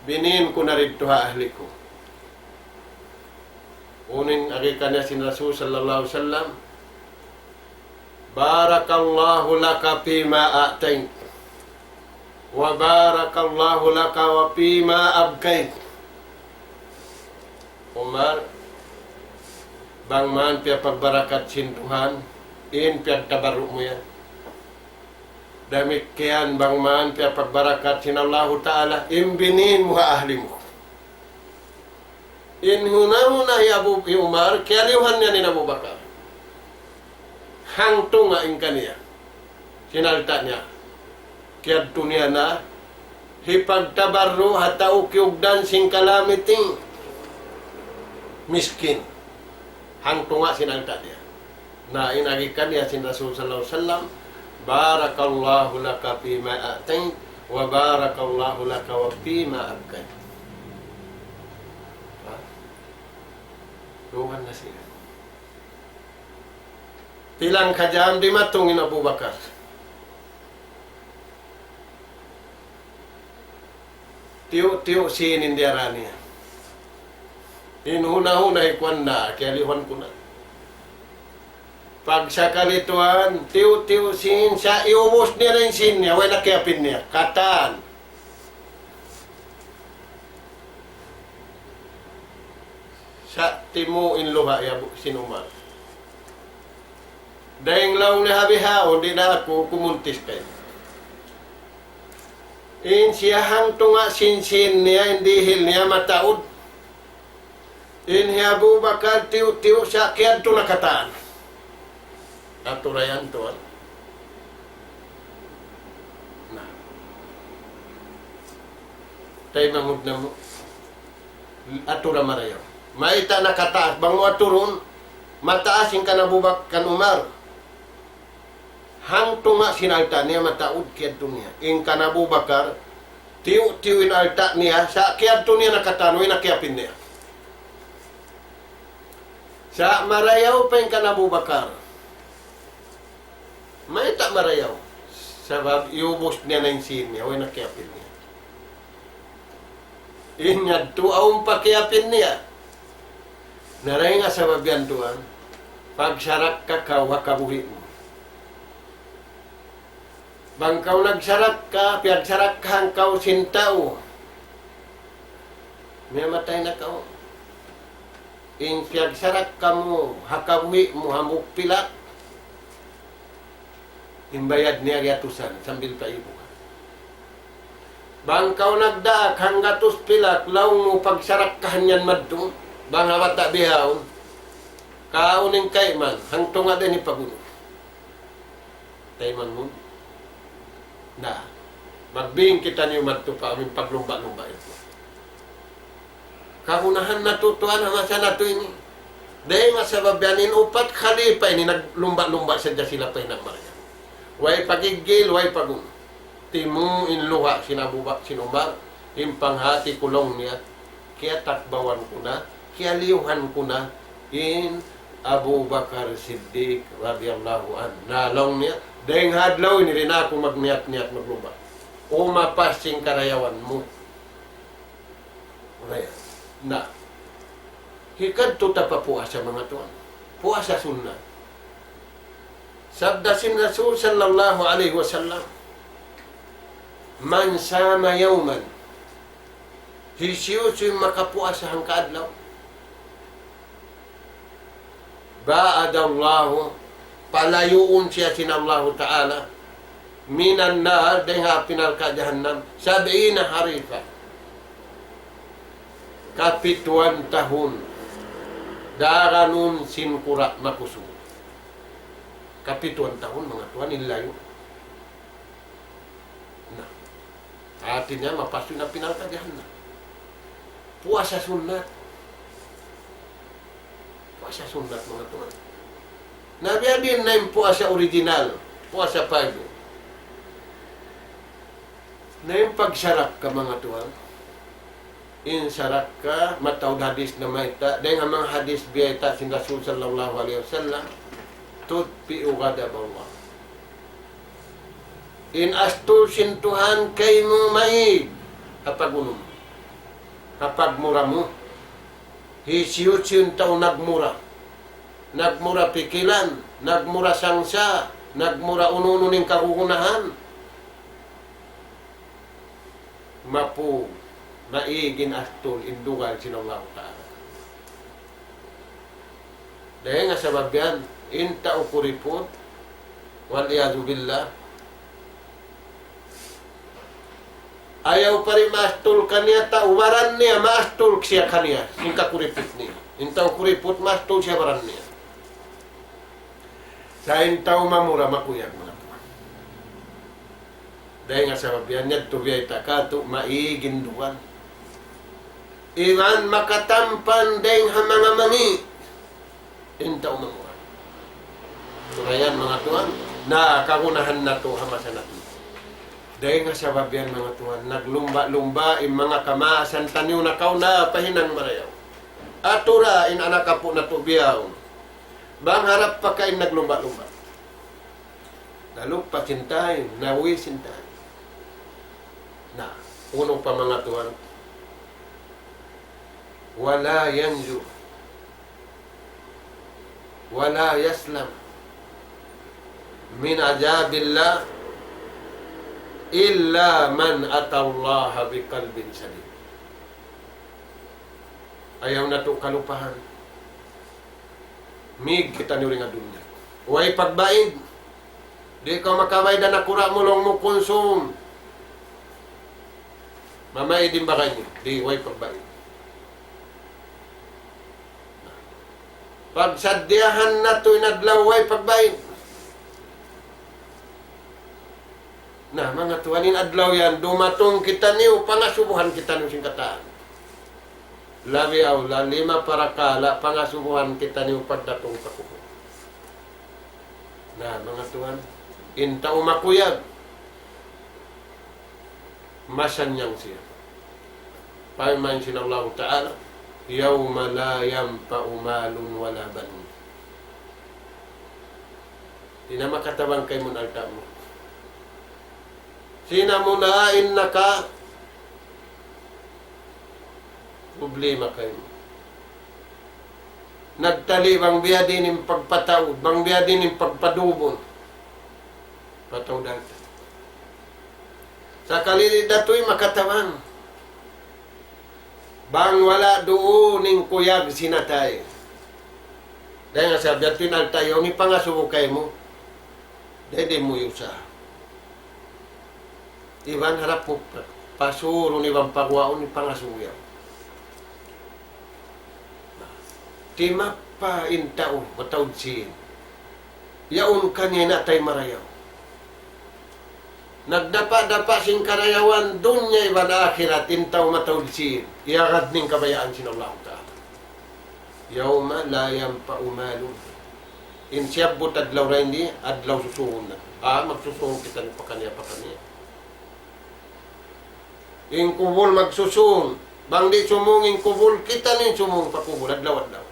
binin ku na didtu ha ahli ku. Unu in agi kaniya sin Rasul sallallahu alayhi wasallam, بارك الله لك فيما أعطيت وبارك الله لك فيما أبقيت. Umar, bang man piyapagbarakat sin Tuhan in piyagtabarru' mu yan. Damikkiyan bang man piyapagbarakat sin Allahu Ta'ala in binin mu ha ahli mu. In huna-huna hi Abu, hi Umar, kiyaliyuhan niya in Abu Bakar. Hangtunga' in kaniya. Sin alta' niya. Kiyadtu niya na, hipagtabarru' ha tau kiyugdan sin kalamity, miskin. Hangtunga' sin alta' niya. Na in agi kaniya sin Rasul sallallahu alayhi wasallam, بارك الله لك فيما أعطيت وبارك الله لك فيما أبقيت. Ha? Duhan na siya. Pilang ka jam dimatung in Abu Bakar. Tiyu'-tiyu' sin in diyara niya. In huna-huna hi kuwan na, kiyaliyuhan ku na. Pagsakali tuwan, tiyu'-tiyu' sin, sa' iyubus niya na in sin niya, way na kiyapin niya. Katan. Sa' timu' in luha' hi Abu, sin Umar. Dayng laung niya ha bihaun, di' na aku kumuntis kaymu. In siya hangtunga' sin sin niya, in dihil niya mataud. In hi Abu Bakar tiyu'-tiyu' sa' kiyadtu na katan. Atura yan tuwan. Na. Taymanghud namu'. Atura marayaw. Mayta' nakataas, bang mu aturun, mataas in kan Abu Bak-, kan Umar. Hangtunga' sin alta' niya mataud kiyadtu niya. In kan Abu Bakar, tiyu'-tiyu' in alta' niya, sa' kiyadtu niya na katan, way na kiyapin niya. Sa' marayaw pa in kan Abu Bakar. Mayta' marayaw? Sabab iyubus niya na in sin niya, way na kiyapin niya. In yadtu awn pa kiyapin niya. Na dayn ha sabab yan tuwan, pagsarakka kaw ha kabuhi' mu. Bang kaw nagsarakka, piyagsarakkahan kaw sin tau. Miyatay na kaw. In piyagsarakka mu, ha kabuhi' mu, hambuuk pilak. In bayad niya gatusan, sambil pa ibu. Bang kaw nagdaak, hanggatus pilak, laung mu pagsarakkahan yan madtu, bang ha bata' bihaun. Kaun in kayman, hangtunga' da ini pagunu. Taymanghud. Na, magbing kitaniyu madtu pa amin paglumba'-lumba' itu. Kagunahan natu' tuwan ha masa natu' ini. Dayn ha sabab yan in upat khalifa ini naglumba'-lumba' sadja sila pa hinang marayaw. Way pagiggil, way pagunu. Timu' in luha' sin Abu Bak-, sin Umar, in panghati ku laung niya, kiyatakbawan ku na, kiyaliyuhan ku na, in Abu Bakar Siddiq radiyallahu anhu. Na laung niya, dayn ha adlaw ini di' na aku magniyat-niyat maglumba'. Umapas sin karayawan mu. Kaya, na, hikadtu ta pa puasa, manga tuwan. Puasa sunnat. Sabda sin Rasul sallallahu alayhi wasallam, من صام يوما, hisiyu-siyu in makapuasa hangka adlaw, باعد الله, palayuun siya sin Allahu Ta'ala, من النار, dayn ha api narka' jahannam, سبعين خريفا, kapituan tahun, daganun sin kura' makusug. Kapituan tahun, manga tuwan, in layu'. Na. Hati niya, mapasu' na api narka' jahannam. Puasa sunnat. Puasa sunnat, manga tuwan. Na biya' diin na in puasa original, puasa paygu. Na in pagsarakka, manga tuwan. In sarakka, mataud hadis namayta', dayn ha manga hadis biyayta' sin Rasul sallallahu alayhi wasallam, تطفئ غضب الله. In astul sin Tuhan kaymu maig ha pag'unu mu, ha pagmura mu. Hisiyu-siyu in tau nagmura, nagmura pikilan, nagmura sangsa', nagmura unu-unu in kagunahan, mapu, maig in astul in dugal sin Allahu Ta'ala. Dayn ha sabab yan, in tau kuriput, والعياذ بالله, ayaw pa rin maastul kaniya, tau baran niya, maastul siya kaniya, in kakuriput niya. In tau kuriput, maastul siya baran niya. Sa' in tau mamura makuyag, manga tuwan. Dayn ha sabab yan, yadtu biyayta' katu', maig in dugal. Iban makatampan dayn ha manga mangi'. In tau mamura. Surayan, manga tuwan. Na, kagunahan natu', ha masa natu'. Dayn ha sabab yan, manga tuwan, naglumba'-lumba' in manga kamaasan taniyu nakauna pa hinang marayaw. Atura in anak apu' natu' bihaun. Bang harap pakain naglumba'-lumba'. Nalupa sin time, nawi sin time. Na, unu pa manga tuwan. ولا ينجو ولا يسلم من عذاب الله إلا من أتى الله بقلب سليم. Ayaw natu' kalupahan. Mig kitaniyu dayn ha dunya. Way pagbaid. Di' kaw makabaid ha nakura' mu laung mu kunsum. Mamaid in bagay niya. Di', way pagbaid. Pagsaddiyahan natu' in adlaw way pagbaid. Na, manga tuwan, in adlaw yan, dumatung kitaniyu, pangasubuhan kitaniyu sin katan. Labi awla, lima parakala', pangasubuhan kitaniyu pagdatung pa kubul. Na, manga tuwan, in tau makuyag, masannyang siya. Parman sin Allahu Ta'ala, يوم لا ينفع مال ولا بنون. Di' na makatabang kaymu in alta' mu. Sin amuna in naka problema kaymu. Nagtali' bang biyadiin in pagpataud, bang biyadiin in pagpadubun. Pataud alta'. Sakali di' da tuud makatabang. Bang wala' duun in kuyag sin atay. Dayn ha sabab yadtu in alta' yaun in pangasubu kaymu. Dayn di' mu iyusaha. Iban harap mu pa-, pasurun iban paguwaun in pangasubu yaun. Timappa in tau mataud sīn. Yaun kaniya in atay marayaw. Nagdapa'-dapa' sin karayawan dunya iban akhirat in tau mataud sīn. Iyagad niya in kabayaan sin Allahu Ta'ala. يوم لا ينفع مال. In siyabbut adlaw dayn di, adlaw susungun na. Ah, magsusungun kitaniyu pakaniya-pakaniya. In kubul magsusungun. Bang di' sumung in kubul, kitaniyu in sumung pa kubul, adlaw-adlaw.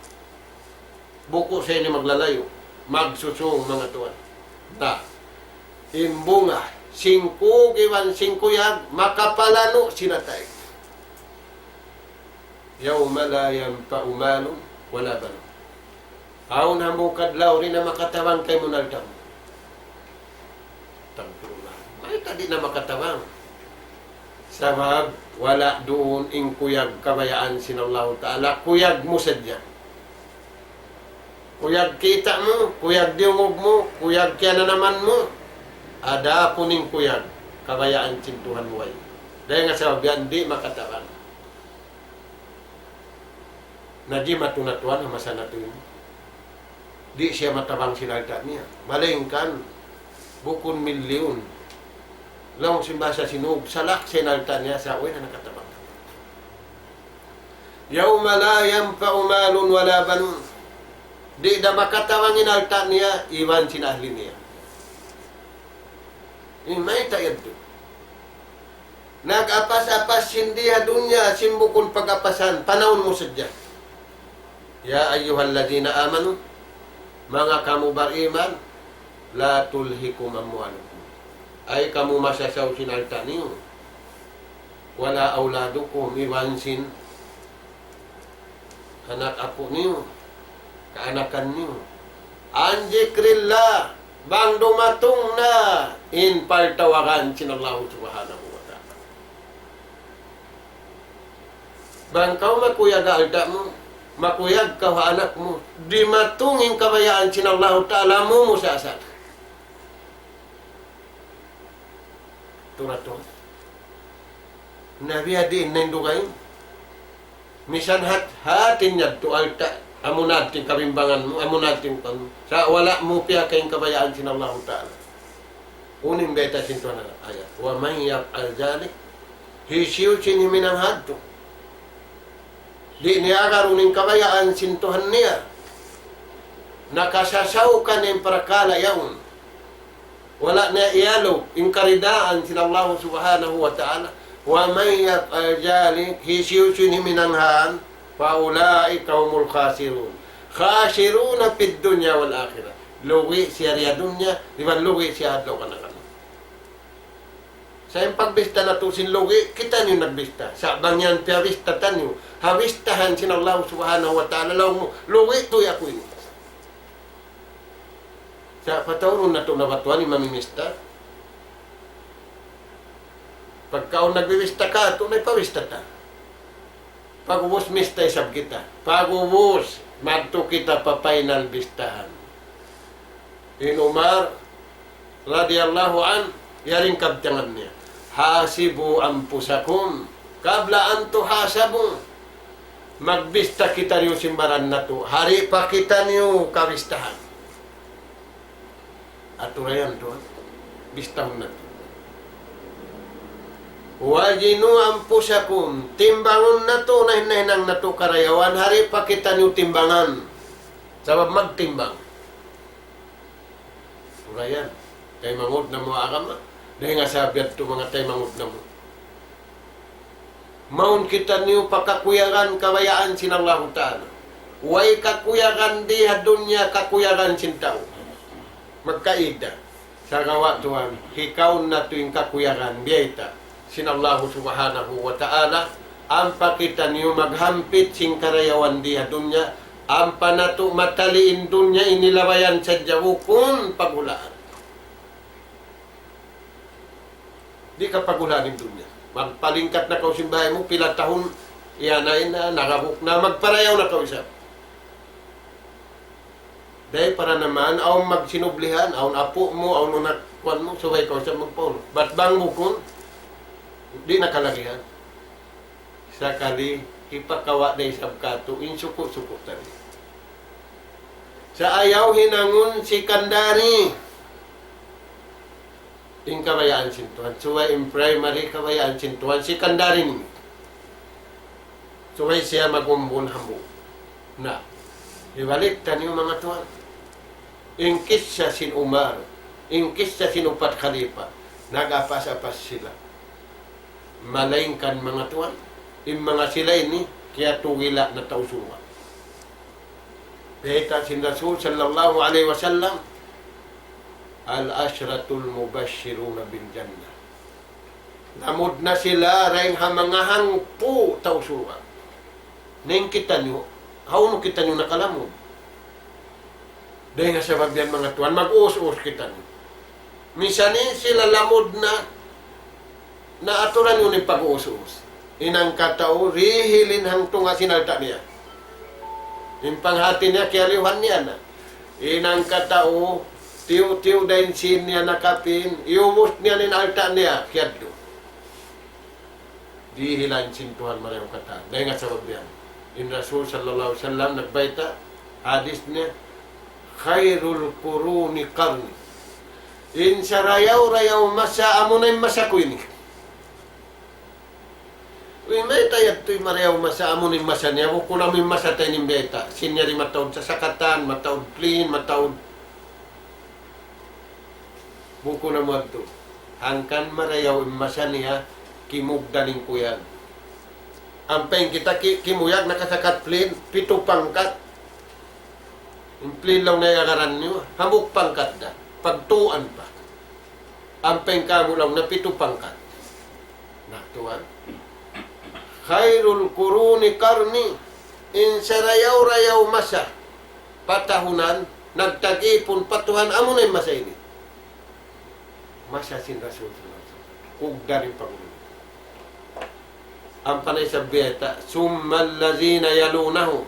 Buku' sa ini maglalayu', magsusung manga tuwan. Na, in bunga, sin kug iban sin kuyag, makapalanu' sin atay. يوم لا ينفع مال ولا بنون. Awn hambuuk adlaw di' na makatabang kaymu in alta' mu. Astagfirullah. Mayta' di' na makatabang? Sabab wala' duun in kuyag kabayaan sin Allahu Ta'ala, kuyag mu sadja. Kuyag kita' mu, kuyag diyungug mu, kuyag kiyananaman mu. Adapun in kuyag kabayaan sin Tuhan mu way. Dayn ha sabab yan di' makatabang. Na jimatu na tuwan ha masa natu' ini. Di' siya matabang sin alta' niya. Malayngkan, bukun milyun. Laung sin bahasa Sinug, salak sa in alta' niya, sa' way na nakatabang. يوم لا ينفع مال ولا بنون. Di' da makatabang in alta' niya, iban sin ahli niya. In mayta' yadtu. Nag-apas-apas sin di ha dunya, sin bukun pag-apasan, panaun mu sadja. يا أيها الذين آمنوا, manga kamu bariman, لا تلهكم أموالكم. Ayaw kamu masasaw sin alta' niyu. ولا أولادكم, iban sin anak apu' niyu, kaanakan niyu. عن ذكر الله, bang dumatung na in paltawagan sin Allahu Subhanahu wa Ta'ala. Bang kaw makuyag ha alta' mu, makuyag kaw ha anak mu, dimatung in kabayaan sin Allahu Ta'ala, mumusa' sa. Turatun. Na biya' diin na in dugaing. Misan hat, hati niya tu alta', amu na in kabimbangan mu, amu na in kan-, sa' wala' mu piyakay in kabayaan sin Allahu Ta'ala. Unu in bayta' sin Tuhan ha ayat. ومن يفعل ذلك, hisiyu-siyu in huminang hadtu. Di' niya agarun in kabayaan sin Tuhan niya. Nakasasaw kaniya in parakala' yaun. Wala' niya iyalug in karidaan sin Allahu Subhanahu wa Ta'ala. ومن يفعل ذلك, hisiyu-siyu in huminang han, فأولئك هم الخاسرون. خاسرون في الدنيا والآخرة. Lugi' siya di ha dunya, iban lugi' siya adlaw kanakan. Sa' in pagbista natu' sin lugi', kitaniyu nagbista. Sa' bang yan piyabista taniyu, ha bistahan sin Allah Subhanahu wa Ta'ala, laung mu, lugi' tuud aku ini. Sa' pataurun natu' na ba tuwan in mamimista? Pagkaun nagbibista katu', na ipabista ta. Pag'ubus mista isab kita. Pag'ubus, madtu kita pa final bistahan. In Umar radiyallahu anhu, yari in kabtangan niya, حاسبوا أنفسكم قبل أن تحاسبوا. Magbista kitaniyu sin baran natu', ha di' pa kitaniyu kabistahan. Atura yan tuwan. Bistahun natu'. وزنوا أنفسكم. Timbangun natu' na in hinang natu' karayawan, ha di' pa kitaniyu timbangan. Sabab magtimbang. Atura yan. Taymanghud namu' agama. Dayn ha sabab yadtu manga taymanghud namu'. Mawn kitaniyu pa kakuyagan kabayaan sin Allahu Ta'ala. Way kakuyagan di ha dunya kakuyagan sin tau. Magkaida. Sagawa' tuwan, hikaun natu' in kakuyagan, biyayta' sin Allahu Subhanahu wa Ta'ala, ampa kitaniyu maghampit sin karayawan di ha dunya, ampa natu' matali in dunya ini labayan sadja bukun paghulaan. Di' ka paghulaan in dunya. Magpalingkat na kaw sin bāy mu, pila tahun, iyanay na, nagabuk na, magparayaw na kaw isab. Dayn para naman, awn magsinublihan, awn apu' mu, awn anak kuwan mu, subay kaw isab magpaunu. Bat bang bukun, di' na kalagihan. Sakali, hipakawa' da isab katu', in suku'-suku' tadi. Sa' ayaw hinangun sikandari. In kabayaan sin Tuhan. Subay in primary kabayaan sin Tuhan. Sikandari ini. Subay siya magumbun hambuuk. Na, hibalik taniyu manga tuwan. In kissa sin Umar, in kissa sin upat khalifa, nag-apas-apas sila. Malaingkan manga tuwan, in manga sila ini, kiyatugila na tau surga'. Bayta' sin Rasul sallallahu alayhi wasallam, العشرة المبشرون بالجنة. Lamud na sila dayn ha manga hangpu' tau surga'. Na in kitaniyu, hawnu kitaniyu nakalamud? Dayn ha sabab yan manga tuwan, mag-us-us kitaniyu. Misan in sila lamud na, na aturan niyu in pag-us-us. In hangkatau, dihil in hangtunga' sin alta' niya. In panghati niya, kiyaliyuhan niya na. In hangkatau, tiyu'-tiyu' da in sīn niya nakapin, iyubus niya in alta' niya, kiyadtu. Dihilan sin Tuhan marayaw katan. Dayn ha sabab yan. In Rasul sallallahu alayhi wasallam nagbayta', hadis niya, خير القرون قرني. In sarayaw-rayaw masa, amuna in masa ku ini. Uy, mayta' yadtu in marayaw masa, amuna in masa niya, bukun amu in masa ta ini in bayta'. Sin yari mataud sasakatan, mataud plane, mataud Bukun amu yadtu. Hangkan marayaw in masa niya, kimugdan in kuyag. Ampa in kita ki-, kimuyag nakasakat plane, pitu pangkat. In plane laung niya in agaran niyu, hambuuk pangkat da. Pagtuan pa. Ampa in kamu laung niya pitu pangkat. Na, tuwan. خير القرون قرني. In sarayaw-rayaw masa, patahunan, nagtag-ipun pa Tuhan, amuna in masa ini. Masa sin Rasul sallallahu alayhi wasallam. Kugdan in pangulu. Ampa na isab bayta', ثم الذين يلونهم.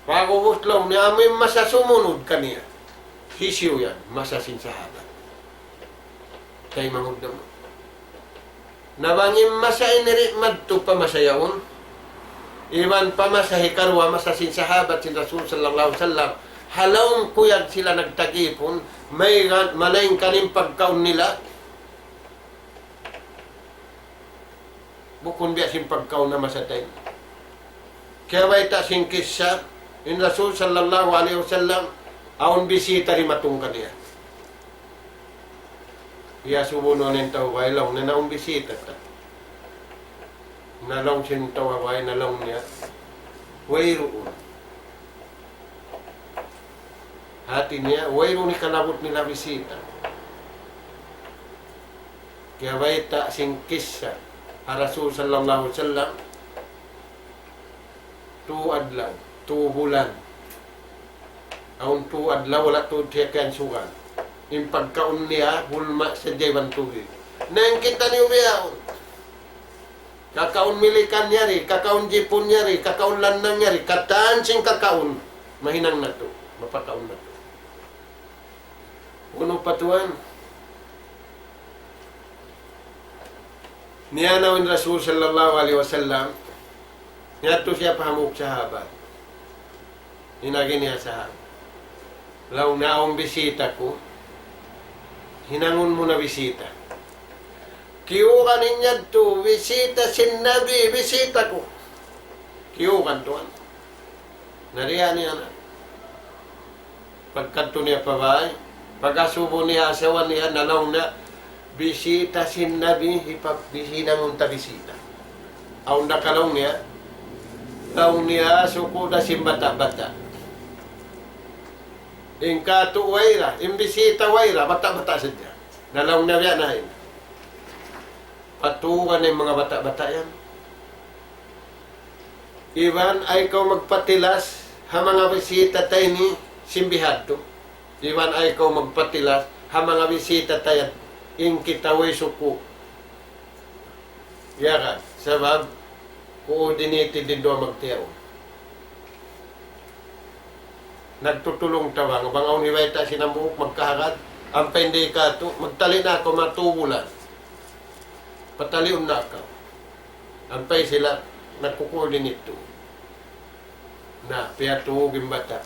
Pag'ubus laung niya amu in masa sumunud kaniya. Hisiyu yan, masa sin sahabat. Taymanghud namu'. Na bang in masa ini di' madtu pa masa yaun, iban pa masa hikaruwa, masa sin sahabat sin Rasul sallallahu alayhi wasallam, ha lawm kuyag sila nagtag-ipun, mayga-, malaingkan in pagkaun nila, bukun biya' sin pagkaun ha masa ta ini. Kiyabayta' sin kissa, in Rasul sallallahu alayhi wasallam, awn bisita dimatung kaniya. Iyasubu niya in tau bay, laung niya, "Naun bisita ta?" Na laung sin tau bay, na laung niya, "Wayruun." Hati niya, wayruun hikalabut nila bisita. Kiyabayta' sin kissa ha Rasul sallallahu alayhi wasallam, tū adlaw, tū bulan. Awn tū adlaw, wala' tuud siya kiyansugan. In pagkaun niya, gulma' sadja iban tubig. Na in kitaniyu bihaun. Kakaun milikan yari, kakaun jipun yari, kakaun lannang yari, katan sin kakaun. Mahinang natu', mapakaun natu'. Unu pa tuwan? Niyanaw in Rasul sallallahu alayhi wasallam, niyadtu siya pa hambuuk sahabat. In agi niya sahabat. Laung niya awn bisita ku, hinangun mu na bisita. Kiyugan in yadtu, bisita sin Nabi, bisita ku. Kiyugan tuwan. Nariya niya na. Pagkadtu niya pa bay, pag-asubu niya asawa niya, na laung niya, bisita sin Nabi, hipa-, hinangun ta bisita. Awn da ka laung niya, laung niya, suku' da sin bata'-bata'. In katu' way ra, in bisita way ra, bata'-bata' sadja. Na laung niya biya' na in. Patugan in manga bata'-bata' yan. Iban ayaw kaw magpatilas ha manga bisita ta ini sin bihadtu. Iban ayaw kaw magpatilas ha manga bisita ta yan. In kita way suku'. Ya kan? Sabab, coordinated in duwa magtiyaun. Nagtutulung ta bang, bang awn hibayta' sin hambuuk magkahagad, ampa in di katu', magtali na aku manga tū bulan. Pataliun na aku. Ampa in sila, nagkukulinit tu. Na, piyatug in bata'.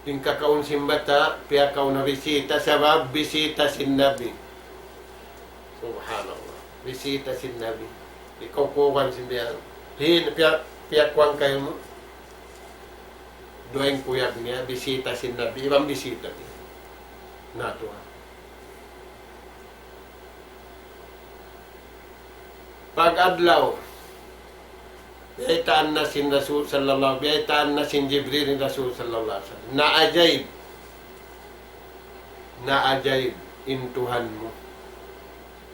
In kakaun sin bata', piyakaun na bisita, sabab bisita sin Nabi. Subhanallah. Bisita sin Nabi. Ikaw kuwan sin biya'. Hin, piya, piyakuwan kaymu. Duwa in kuyag niya, bisita sin Nabi, iban bisita niya. Na tuwan. Pag-adlaw, biyaytaan na sin Rasul sallallahu, biyaytaan na sin Jibril in Rasul sallallahu alayhi wasallam. Naajaib. Naajaib in Tuhan mu.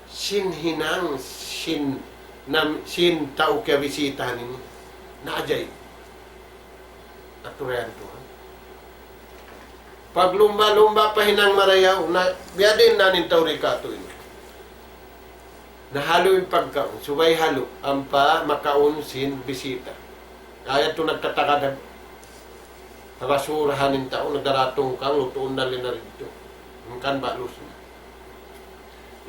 Sin hinang, sin nam-, sin tau kiyabisitahan ini. Naajaib. Aturayan Tuhan. Paglumba-lumba pa hinang marayaw, na, biya' diin na in tau di katu' ini. Nahalu in pagkaun, subay halu, ampa makaun sin bisita. Ayaw tu nagtatagad ha basurahan in tau, nagdaratung kang, lutuun na lina rin tu. Hangkan balus na.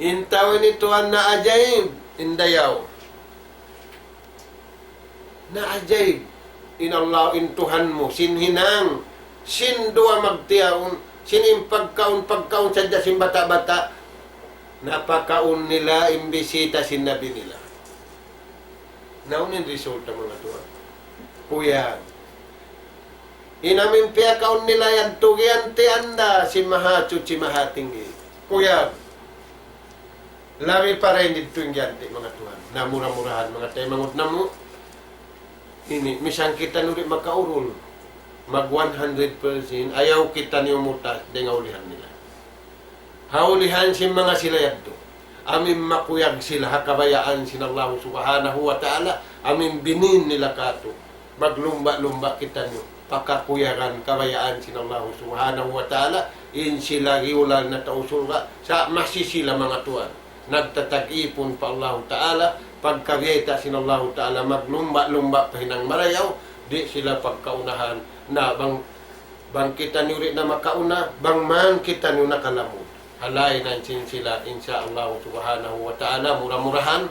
In tau ini tuwan naajaib, in dayaw. Naajaib in Allah, in Tuhan mu, sin hinang, sin duwa magtiyaun, sin in pagkaun, pagkaun sadja sin bata'-bata', napakaun nila in bisita sin Nabi nila. Na unu in resulta, manga tuwan? Kuyag. In amu in piyakaun nila yan, tugiyan ti anda sin Mahasuchi Mahatinggi. Kuyag. Labi pa dayn didtu in giyanti', manga tuwan. Na mura-murahan, manga taymanghud namu'. Ini, misan kitaniyu di' makaurul. Mag one hundred percent, ayaw kitaniyu mutas dayn ha ulihan nila. Ha ulihan sin manga sila yadtu. Amu in makuyag sila ha kabayaan sin Allah Subhanahu wa Ta'ala, amu in binin nila katu'. Maglumba-lumba kitaniyu pa kakuyagan kabayaan sin Allah Subhanahu wa Ta'ala, in sila giyulal na tau surga', sa' masi sila manga tuwan. Nagtatag-ipun pa Allah Ta'ala, pagkabiyayta' sin Allah Ta'ala, maglumba-lumba pa hinang marayaw, di' sila pagkaunahan, na bang, bang kitaniyu di' na makauna, bang man kitaniyu nakalamud. Halain na sin sila, insya Allah Subhanahu wa Ta'ala, mura-murahan.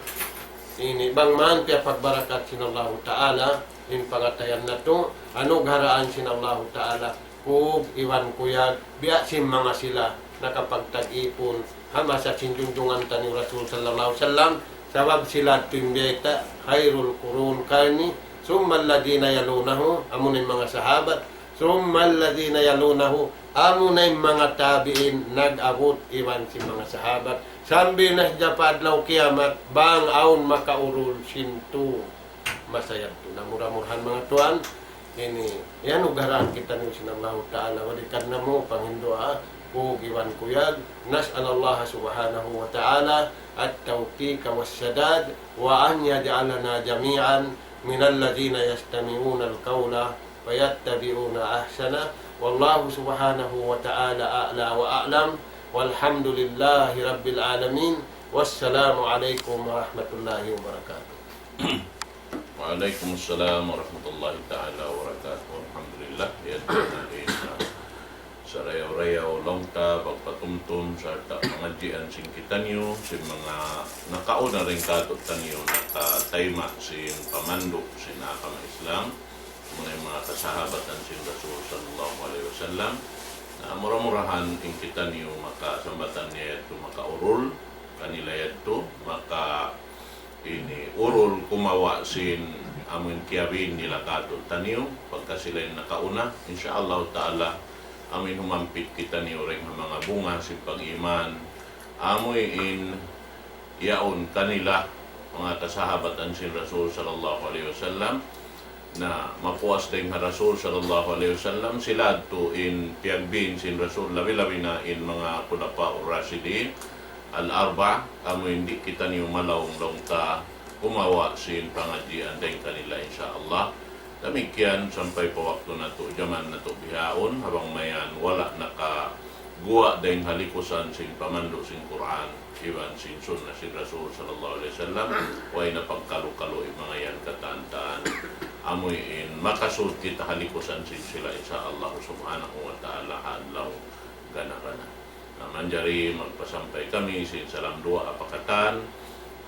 Ini bang man piyapagbarakat sin Allah Ta'ala, in pangatayan natu', anugharaan sin Allah Ta'ala, kug iban kuyag, biya' sin manga sila, nakapagtag-ipun, ha masa sin junjungan taniyu Rasul sallallahu alayhi wasallam, sabab sila tuud in biyayta', خير القرون قرني ثم الذين يلونهم, amuna in manga sahabat, ثم الذين يلونهم, amuna in manga tabi'in nag-abut iban sin manga sahabat. Sambil na sadja pa adlaw kiyamat, bang awn makaurul sin tū masa yadtu. Na mura-murahan manga tuwan, ini, iyanugrahan kitaniyu sin Allahu Ta'ala, wali' kannamu panghindu' ha kuyag iban kuyag. نسأل الله سبحانه وتعالى التوفيق والسداد، وأن يجعلنا جميعا من الذين يستمعون القول فيتبعون أحسنه. والله سبحانه وتعالى أعلى وأعلم، والحمد لله رب العالمين، والسلام عليكم ورحمة الله وبركاته. Wa alaykum assalam warahmatullahi ta'ala wabarakatuh. Alhamdulillah, yadtu na in, ah, sarayaw-rayaw laung ta pagpatumtum sarta' pangadjian sin kitaniyu, sin manga nakauna dayn kātu'niyu nakatayma' sin pamandu' sin agama Islam, amuna in manga kasahabatan sin Rasul sallallahu alayhi wasallam. Na mura-murahan in kitaniyu maka sambatan niya yadtu makaurul, kanila yadtu maka ini urul kumawa' sin amuin kiyabin nila kātu'niyu, pagka sila in nakauna, insya Allah ta'ala, amuin humampit kitaniyu dayn ha manga bunga sin pag-iman, amuin yaun kanila, manga kasahabatan sin Rasul sallallahu alayhi wasallam, na mapuas dayn ha Rasul sallallahu alayhi wasallam, sila yadtu in piyagbin sin Rasul, labi-labi na in manga khulafa ar-rashidin, al-arba', amu in di' kitaniyu malaung-laung ta kumawa' sin pangadjian dayn kanila, insya Allah. Damikkiyan sampay pa waktu natu', jaman natu' bihaun, ha bang mayan wala' nakaguwa' dayn ha likusan sin pamandu' sin Qur'an iban sin sunnah sin Rasul sallallahu alayhi wasallam, way na pagkalu-kalu in manga yan katantan. Amu in makasud kita ha likusan sin sila, insya Allah subhanahu wa ta'ala, ha adlaw gana-gana. Na manjari magpasampay kami sin salam duwaa pa katan,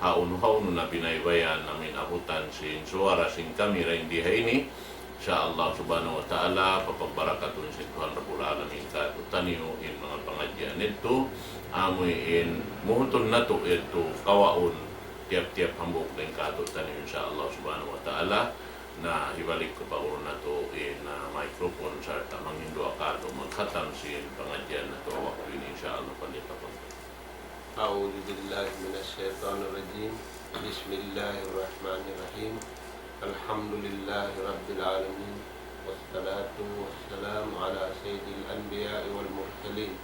hawnu-hawnu na binaybayan amuin abutan sin suwara sin kami dayn di ha ini. Insya Allah subhanahu wa ta'ala, papagbarakatun sin Tuhan Rabbul Alamin kātu'niyu in manga pangadjian yadtu, amuin muhutun natu' yadtu kawaun tiyap-tiyap hambuuk dayn kātu'niyu, insya Allah subhanahu wa ta'ala. Na hibalik ku pa guru natu' in, ah, microphone sarta' manghindu' kātu' magkhatam sin pangadjian natu' ha waktu ini, insya Allah, falyatafaddal. أعوذ بالله من الشيطان الرجيم. بسم الله الرحمن الرحيم. الحمد لله رب العالمين، والصلاة والسلام على سيد الأنبياء والمرسلين،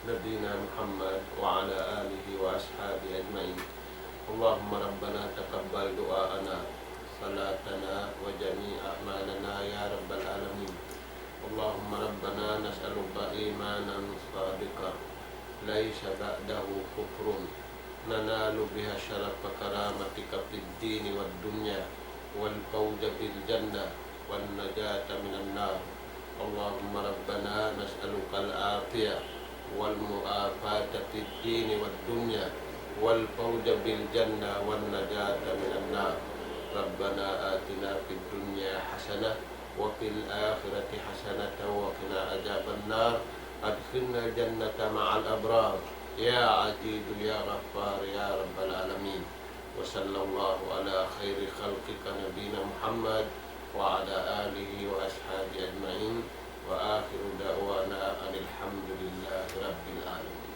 نبينا محمد وعلى آله وأصحابه أجمعين. اللهم ربنا تقبل دعاءنا، صلاتنا، وجميع أعمالنا يا رب العالمين. اللهم ربنا نسألك إيمانا صادقا ليس بعده كفر، ننال بها شرف كرامتك في الدين والدنيا، والفوز بالجنة، والنجاة من النار. اللهم ربنا نسألك العافية والمعافاة في الدين والدنيا، والفوز بالجنة، والنجاة من النار. ربنا آتنا في الدنيا حسنة وفي الآخرة حسنة وقنا عذاب النار. أدخلنا الجنة مع الأبرار. يا عزيز يا غفار يا رب العالمين. وصلى الله على خير خلقك نبينا محمد وعلى آله وأصحابه أجمعين. وآخر دعوانا أن الحمد لله رب العالمين.